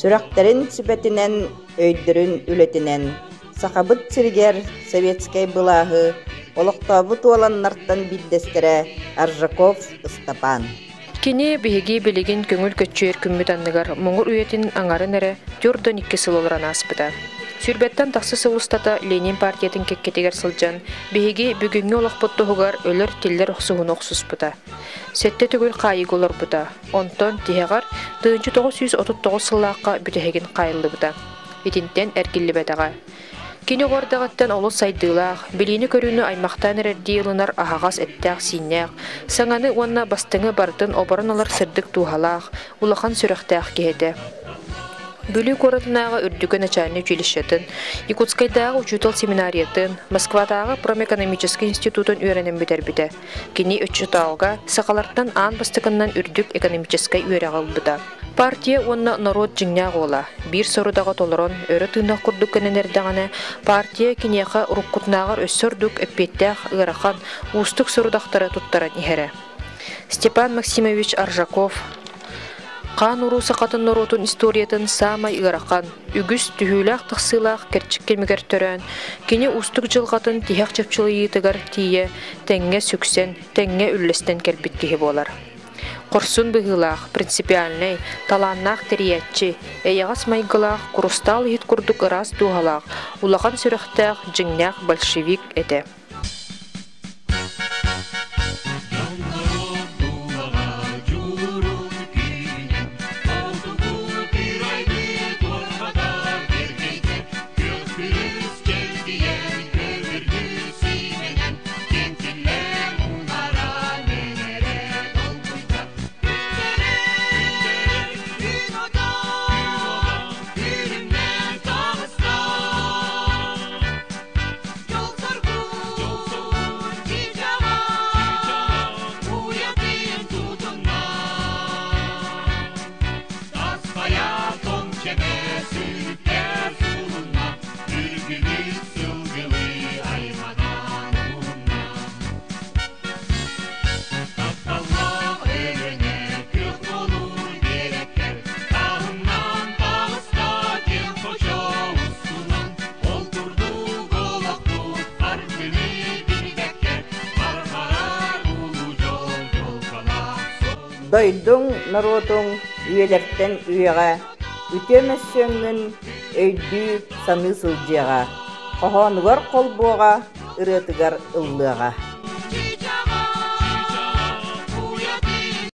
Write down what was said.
Сүрэхтэрин сүбэтинэн, өйдөрүн үлэтинэн Сахабыт сиригэр советскай былааһы олохтообут уоланнартан биирдэстэрэ Аржаков Ыстапаан. Кини биһиги билигин көҥүл көччүйэр күммүт анныгар муҥур үйэтин аҥарын эрэ 42 сыл олорон ааспыта. Сүүрбэттэн тахса сыл устата Ленин партиятын кэккэтигэр сылдьан, биһиги бүгүҥҥү олохпут туһугар өлөр-тиллэр охсуһууну охсуспута. Сэттэ төгүл хаайыыга олорбута, онтон тиһэҕэр 1939 сыллаахха бүтэһигин хаайыллыбыта. Итинтэн эргиллибэтэҕэ. Кини оҕо эрдэҕиттэн олус сайдыылаах, билиини-көрүүнү аймахтаан эрэрдии ылынар аһаҕас эттээх-сииннээх, саҥаны уонна бастыҥы барытын оборон ылар сырдык дууһалаах, улахан сүрэхтээх киһи этэ. Бүлүү куоратынааҕы үрдүкү начальнай училищетын, Якутскайдааҕы учуутал семинариятын, Москватааҕы промэкономическай институтун үөрэнэн бүтэрбитэ. Кини оччотооҕуга сахалартан аан бастакыннан үрдүк экономическай үөрэҕи ылбыта. Партия уонна норуот дьиҥнээх уола, биир сорудаҕы толорон, өрө тыынах курдук гынан эрдэҕинэ, партия киниэхэ уруккутунааҕар өссө ордук эппиэттээх, ыарахан, уустук сорудахтары туттаран иһэрэ. Степан Максимович Аржаков хаан уруу сахатын норуотун историятын саамай ыарахан, үгүс түһүүлээх-тахсыылаах кэрчик кэмигэр төрөөн, кини уустук дьылҕатын тиһэх чопчулайыытыгар тиийэ тэҥҥэ сүксэн, тэҥҥэ үллэстэн кэлбит киһи буолар. Хорсун быһыылаах, принципиальнай, талааннаах тэрийээччи, эйэҕэс майгылаах, курустаал иһит курдук ыраас дууһалаах, улахан сүрэхтээх, дьиҥнээх большевик этэ. Дойдуҥ, норуотуҥ үйэлэртэн үйэҕэ үтүө мөссүөҥҥүн өйдүү саныы сылдьыаҕа, хоһоонугар холбуоҕа, ырыатыгар ыллыаҕа.